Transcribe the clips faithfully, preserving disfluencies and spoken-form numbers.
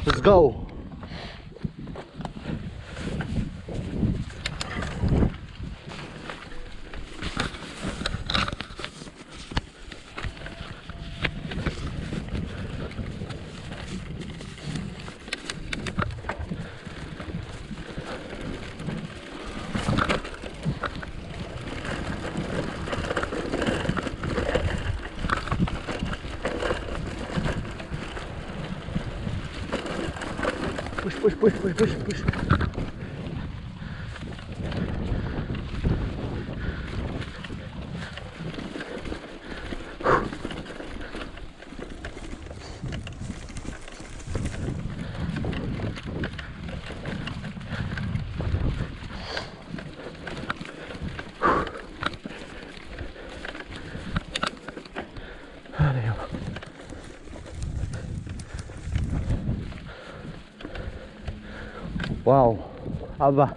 Let's go. Push, push, push, push, push, push. Wow, aba.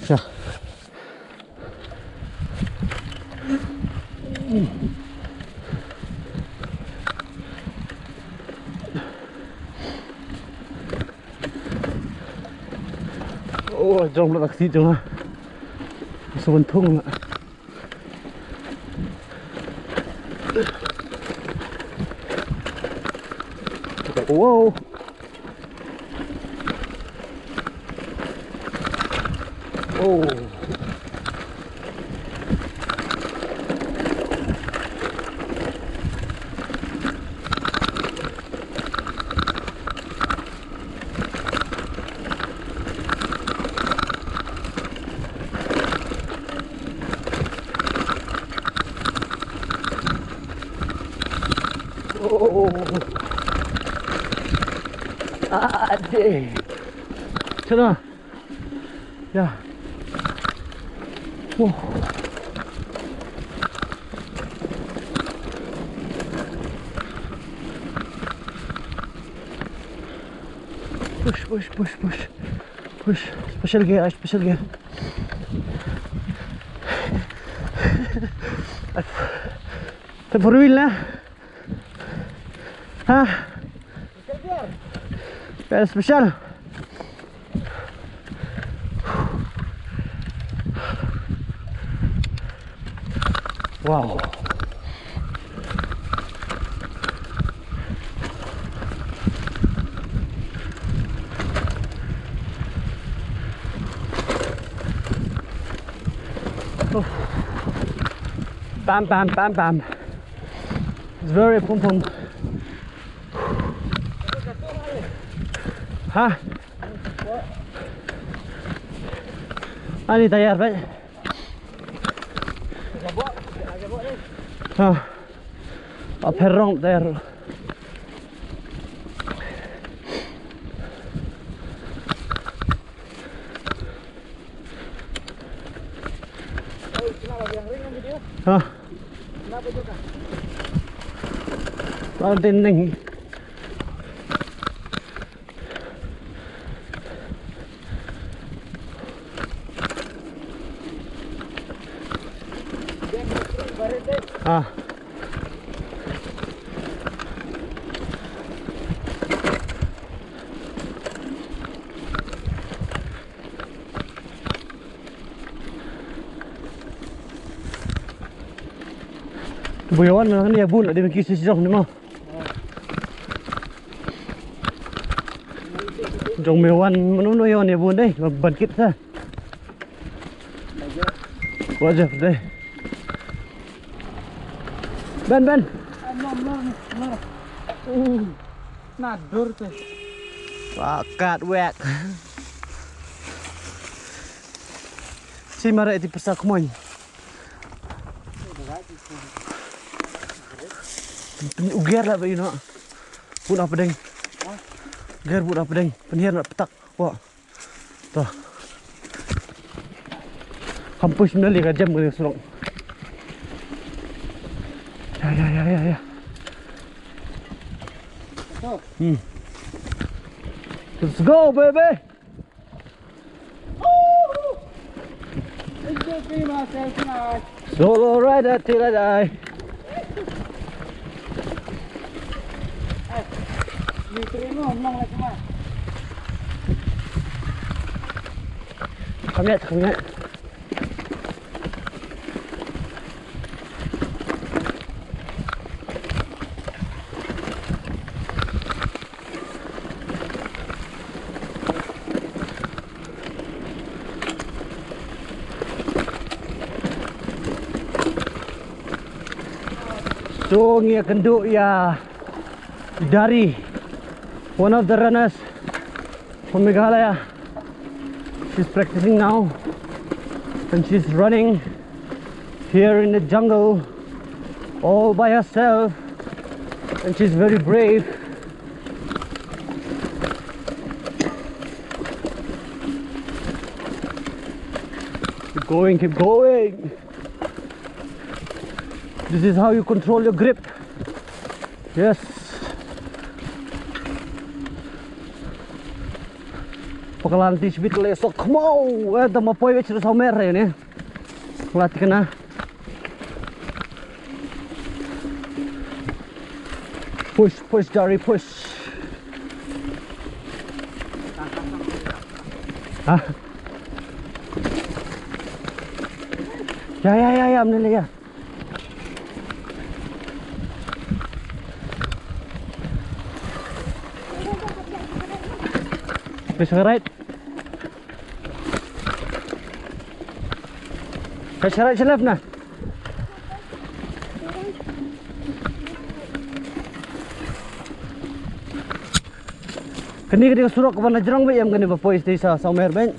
Sha. Oh, jong la taksi jong la. Sa wan thung la. Wow. Oh. Oh. Ah, deh. Sana. Ya. Wow. Push, push, push, push. Push. Special gear, special gear. Te four wheel na. Ha. Special. Wow. Oh. Bam, bam, bam, bam. It's very pum pum. Ha? Ani tayar, bai. Ha. Apher rong tayar. Ha. Ba dinding. Ah. Bun ïa wan ngan ïa bun, ade ban kit sha jong ne mo. Jong me wan mano no ïa wan ïa bun dei ban kit sa. Wajah dei. Ben, ben. Na dur te. Pakat wek. Si mare ti pesa kmoin. Uger la ba ina. Bun apa deng. Uger bun apa deng. Penhiar nak petak. Wah. Toh. Kampus na li ka jam ka surok. Ya, ya, ya, ya, ya. Toh. Hmm. Let's go, baby. Solo rider till I die. Come here, come here. So ngi ïa kynduh ïa Dari, one of the runners from Meghalaya. She's practicing now and she's running here in the jungle all by herself, and she's very brave. Keep going, keep going. This is how you control your grip. Yes. Pakalan ti shibit le so kmo. Eh, da ma poi wech so mer ne. Lat kana. Push, push, Dari, push. Ah. Ya, ya, ya, ya, mnele ya. Bisa right. Ka sharai shalaf na. Kani kani ka surok ka ban la jrong ba ïam kani ba poi station sa Umer ben.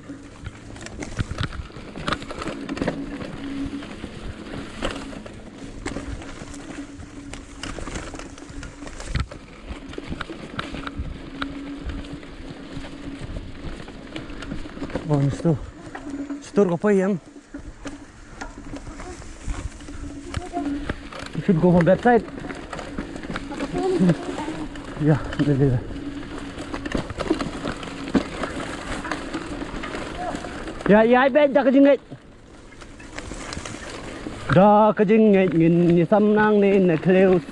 Oh, sto. Stur ka poi ïam. You should go from that side. Yeah, there, there. Yeah, yeah, I bet da ka jingngeit. Da ka jingngeit ngin ïa sam nang ne na close.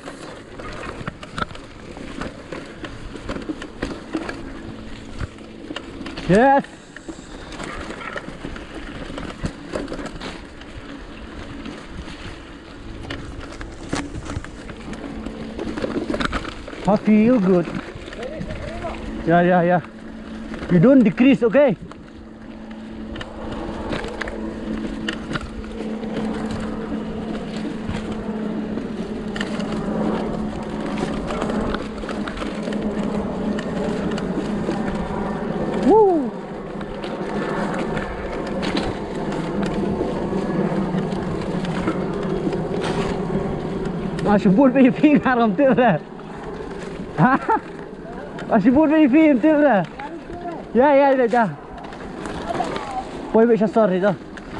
Yes. I feel good. Yeah, yeah, yeah. You don't decrease, okay? Woo! Ah, shibun ba ïa phi nga ram tip re. Ha? Ah, shibun ba ïa phi tip re. Ya, ya, ya, ya. Poi ba sha sor ri to.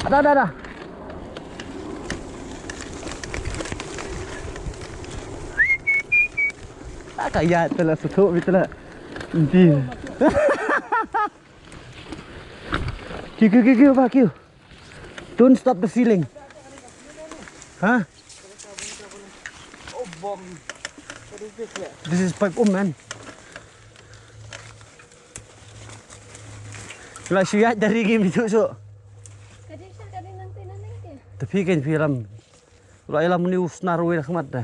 Ada, ada, ada. Ah, ka ya tela sutu bitela. Inti. Kiu, kiu, kiu, kiu, ba, kiu. Don't stop the ceiling. Huh? This is pipe um, man. Lah shu ïaid da ri ki mitu so. Ka dei sha ka dei nang te nang te. Tapi kan film. Lah ïalam ni u snar wei da khmat da.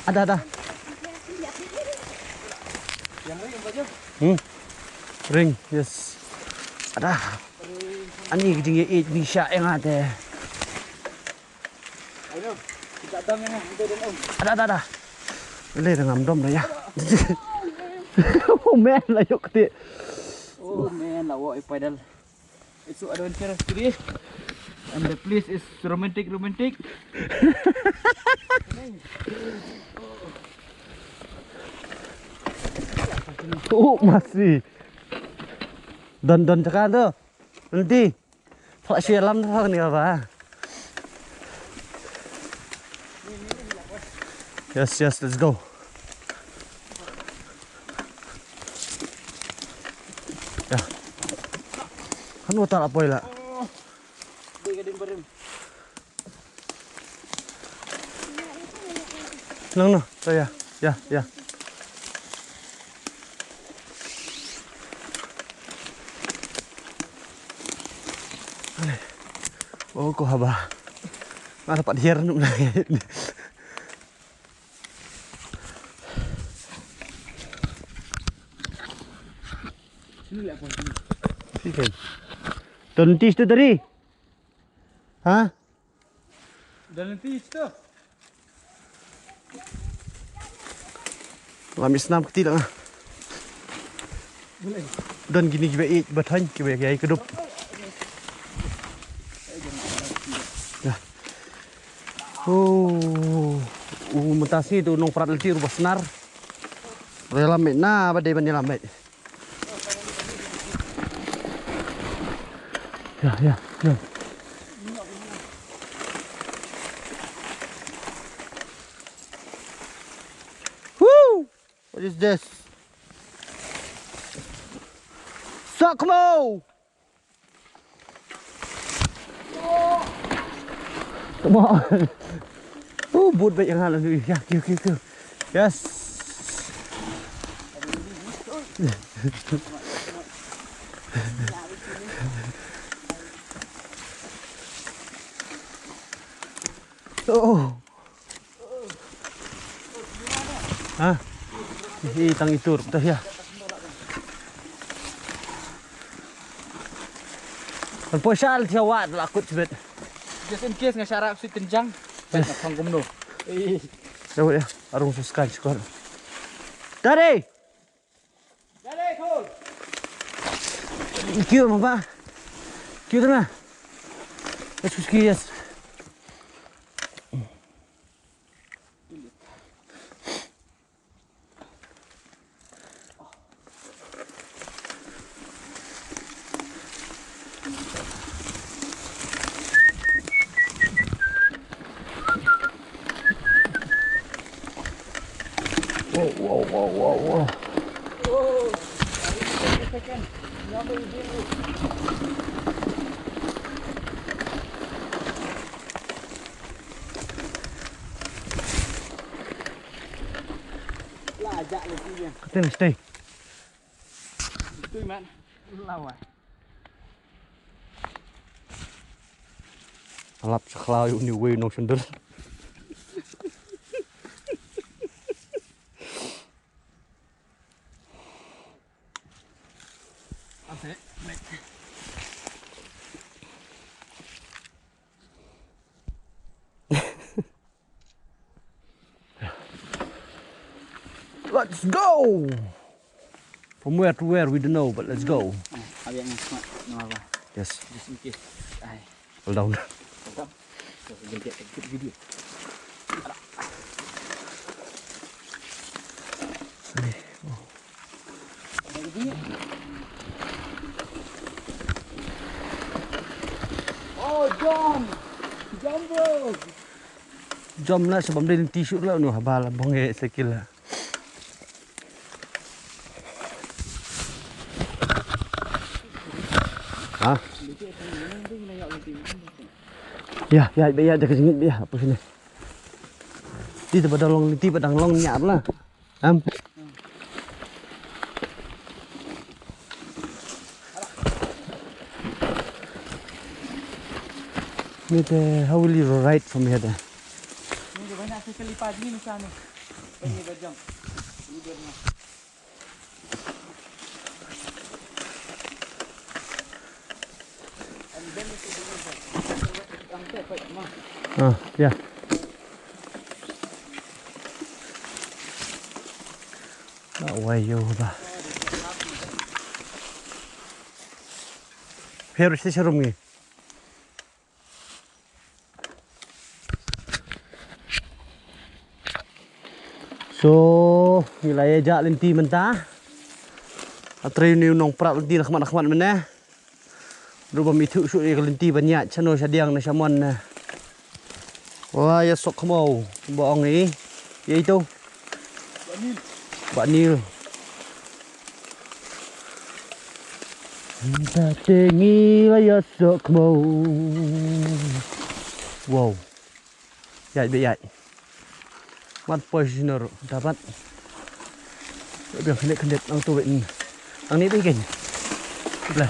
Ada, ada. Hmm. Ring, yes. Ada. Ani ka jingïa ïeit ni sha ïa nga te. Ada, ada, ada. Le da ngam dom da ïa. Oh man, la ïoh kti. Oh man, la wok i paidal. It's so adventurous today. And the place is romantic, romantic. Oh, masi. Don, don, cakap tu. Nanti. Pak Syalam tu ni apa? Yes, yes, let's go. Hano ta la poi la. Nang no, ta ya, ya, ya. Oh, ko haba. Nga dapat hiar nuk na. Sini le apa sini? Sini. Don tis tu tadi. Ha? Don tis tu. Lam isnam kti la. Don kine kiba ïeit ba thaiñ kiba ïai kdup. Ya. Oh, u mynta sngi tu nongprat lynti ruh ba snar. Ba ïalam beit na ba dei ban ïalam beit. Ya, ya, ya. Woo! What is this? Sakmo! Come on. Oh, but bad yang halal. Ya, kiu, kiu, kiu. Yes. Oh. Ha? Hi tang itur ta hia. Kan poi shal tia wat la kut sibet. Just in case nga sharap si tenjang. Yes. Nga thong kumno. Eh. Ya, ya. Arung suskan skor. Tadi. Kiu mama. Kiu tengah. Yes, yes, yes. Wow, wow, wow, wow, wow. Katin, stay. Stay, man. Lawa. Alap sa khlaw ïa uni uwei u nongsyndur. Let's go! From where to where, we don't know, but let's go. Yes. Just in case. Ai. Hold on. Hold on. So, we can get a good video. Oh, jump! Jump, bro! Jump la, sebab dia nanti shoot la, nu haba la bong eh sekila. Ha? Ya, ya, ya, jaga sini, ya, apa sini? Ti ba dang long, ti ba dang long nyar la. Am. Ni te, how will you ride from here? Ni banyak sekali pagi ni sana. Ini bajang. Ini dia. Ah, ya. Ba wai ïa ba. Pher shi sharum ngi. So, ngi la ïa jah lynti mynta. Hynrei une u nongprat lynti na khmat na khmat mynne. Ruh bym ithuh shuh ïa ka lynti ban ïaid shano shadiang ne shamon ne. Wa ïa sok khmaw ba ong i. Ïa itu. Ba Nil. Te ngi la ïa sok mo. Wow. Ïaid beit ïaid. Mat poi shisien ruh da bat. Biang khyndiat khyndiat nangtu beit. Nangne beit kein. Lah.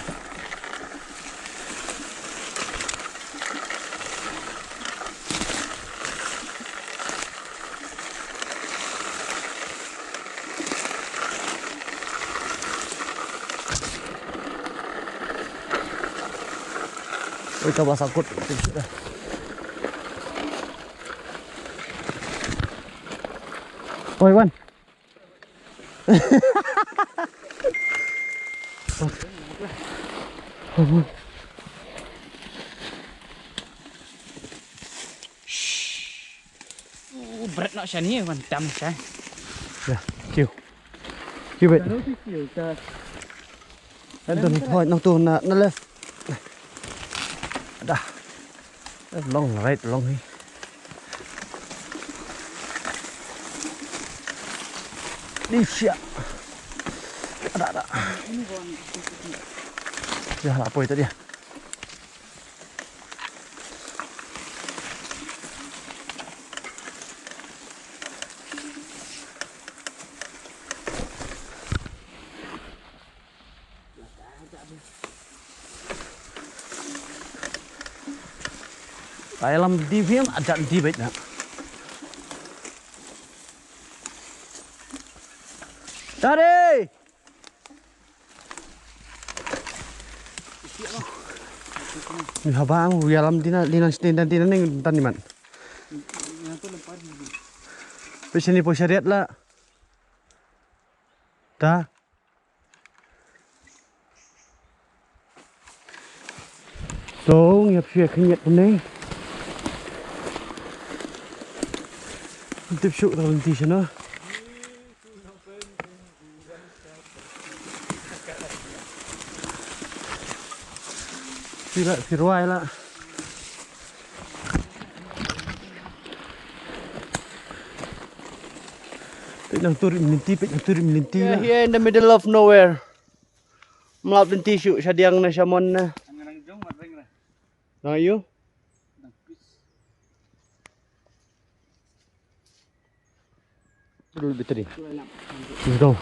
Oi, kaba sangkut. Oi, Wan. Shh. Uh, bret noh shane, Wan, dam shane. Ya, kiew. Kiew beit. Taruh di kiew, ta. Anton, hoi, nangtu na, na left. Dah. Long, right, long hi. Di sia. Ada, ada. Ya, la poi tadi ya. Ai lam di phim, ada di beit na. Tadi. Ni haba ang ïalam dina, dina, dina, dina ning tan ni man. Pisa ni poi shariat la. Ta. So, ngi hap shu ïa khynñiat kumne. Tip shuh tang lynti shano. Phi la, phi rwai la. Peit nang turim lynti, peit nang turim lynti la. We're here in the middle of nowhere. Mlap lynti shuh shadiang na shamon na. Nang ayu? Little bit tadi. Let's go.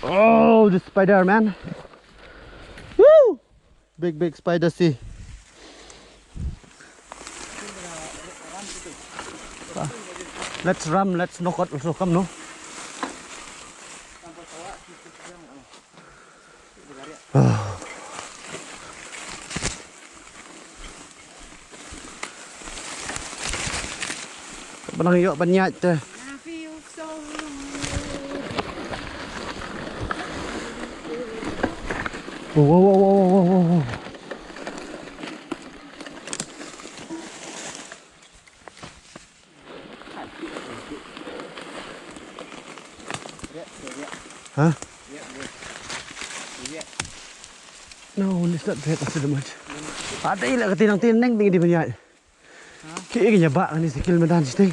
Oh, the spider, man. Woo! Big, big spider, see. Ah, let's ram, let's knock out also. Come, no? Ba nang ïoh ban ïaid te. Wow, wow, wow. Huh? No, it's not bad, it's not much. Ata ila ka tinang tineng bing di banyak. Ki ing ya ba ni sikil madan siteng.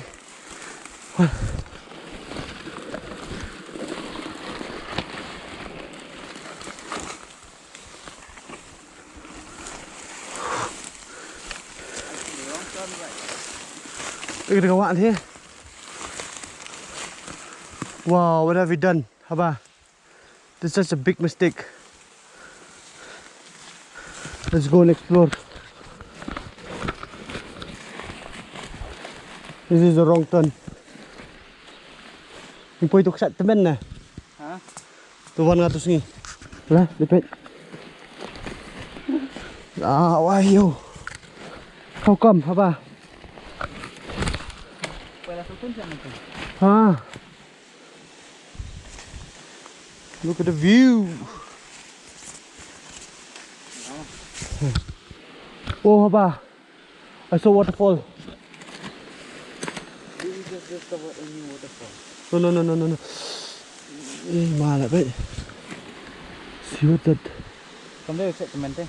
Ing ka wan hi. Wow, what have we done? Haba. This is such a big mistake. Let's go and explore. This is the wrong turn. Ni poi tu ksat temen na. Ha? Tu wan nga tu sngi. Lah, depet. Ah, wah, yo. How come, haba? Pala sukun siya nito. Ha. Look at the view. Oh, haba. I saw waterfall. Did you just discover a new waterfall? No, no, no, no, no, no. Eh, malah, baik. See what that? Come there, check the mente.